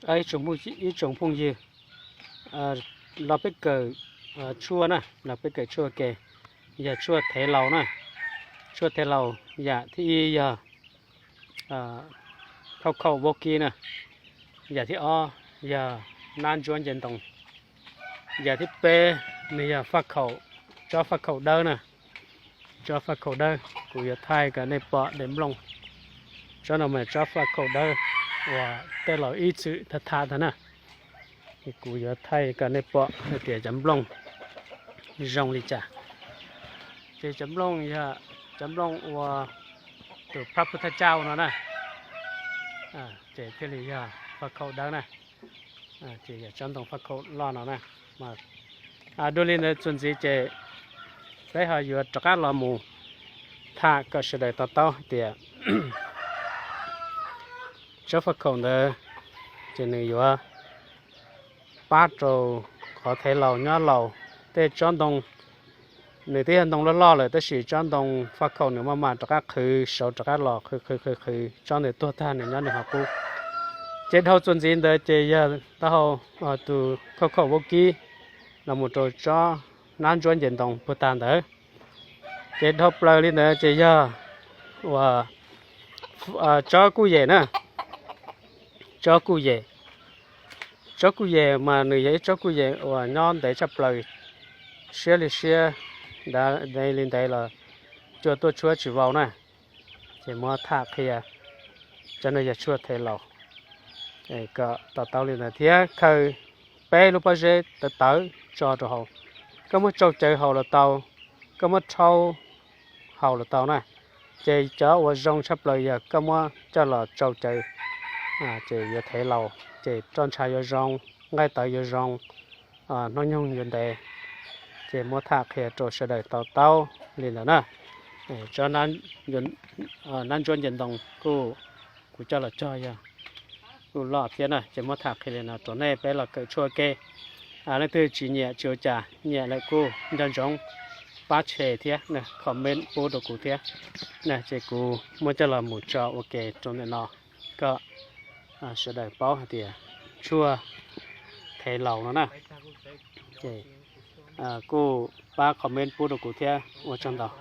Ib tsoom phooj ywg, los peb kawm tshuaj na, los peb kawm tshuaj ke, yog tshuaj thev laus na. Tshuaj thev laus yam thib ib yog khauj khaum vaub kib na, yam thib ob yog nab ntsuab nce ntoo, yam thib peb nws yog faj khaum, tsob faj khaum dawb na. Tsob faj khaum dawb kuv yuav thaij kom nej pom daim nplooj. Tsob no mas tsob faj khaum dawb uas tej laus ib txwm tham tham ntag na. Kuv yuav thaij kom nej pom hais tias cov nplooj zoo li cas. Ces cov nplooj yog cov nplooj ua tus phab phu thaj cauj no na, ces thiaj li yog faj khaum dawb na. Ces yog tsob ntoo faj khaum loj no na. Dua li ntawd txuas ntxiv ces peb ho yuav rov qab los mus tham kom sawv daws to taub hais tias tsob faj khaum ntawd ces nws yuav pab rau qhov thev laus nyob laus. Tej tsob ntoo nws twb yog ntoo loj loj lawm tab sis tsob ntoo faj khaum nws maj mam rov qab qhwv, sauv rov qab los qhwv qhwv qhwv qhwv, tsob ntawd tuag tag nws nyob nws hauv qub. Ces dhau txuas ntxiv ntawd ces yog taub hau tus khauj khaum vaub kib los mus rau tsob nab ntsuab nce ntoo puag tag ntawd. Ces dhau plaws li ntawd ces yog uas tsob kuj yem na, tsob kuj yem. Tsob kuj yem mas nws yog ib tsob kuj yem uas nyob ntev tshaj plaws, siab li siab, ntev li ntev los cua tuaj tshuab tsis vau na. Ces muab tham qhia, tsob no yog tshuaj thev laus, kom to taub li ntawd thiab khaws peb lub pob zeb tawv tawv tso rau haus. Koj muab tsau cawv haus los tau, koj muab rhaub haus los tau na. Ces cov uas zoo tshaj plaws yog koj muab coj los tsau cawv, ces yuav thev laus, ces roj ntsha yuav zoo, nqaij tawv yuav zoo, hnub nyoog yuav ntev. Ces muab tham qhia rau sawv daws to taub li ntawd na. Tsob nab ntsuab nce ntoo kuj, kuv coj los cog yog kuj loj thiab na, ces muab tham qhia li no rau nej peb los kawm tshuaj ke. Leej twg tsis nyiam tsis ua cas, nyiam lawm kuj nco ntsoov pab share thiab comment pub rau kuv thiab. Ces kuv muab coj los mus tso ua ke rau ntawm no kom sawv daws paub hais tias tshuaj thev laus no na. Ces kuj pab comment pub rau kuv thiab, ua tsaug ntau.